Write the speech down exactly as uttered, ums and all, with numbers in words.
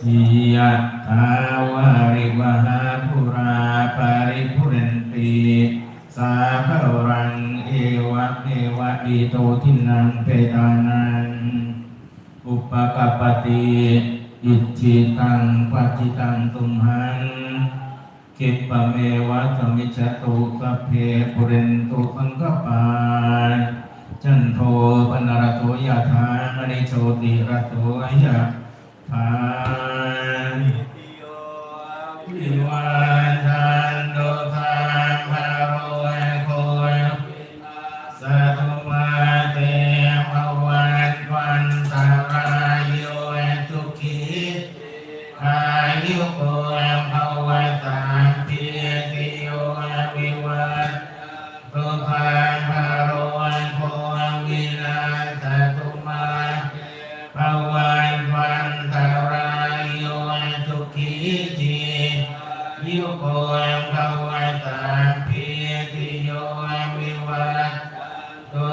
Yathā vārivahā pūrā paripūrenti sāgaraṃ, evameva ito dinnaṃ petānaṃ upakappati. Icchitaṃ patthitaṃ tumhaṃ khippameva samijjhatu, sabbe pūrentu saṅkappā, cando paṇṇaraso yathā, maṇi jotiraso yathā. Sabbītiyo vivajjantu, sabbarogo vinassatu, mā te bhavatvantarāyo, sukhī dīghāyuko bhava. Sabbītiyo vivajjantu, sabbarogo vinassatu, mā te bhavatvantarāyo, sukhī dīghāyuko bhava. Sabbītiyo vivajjantu,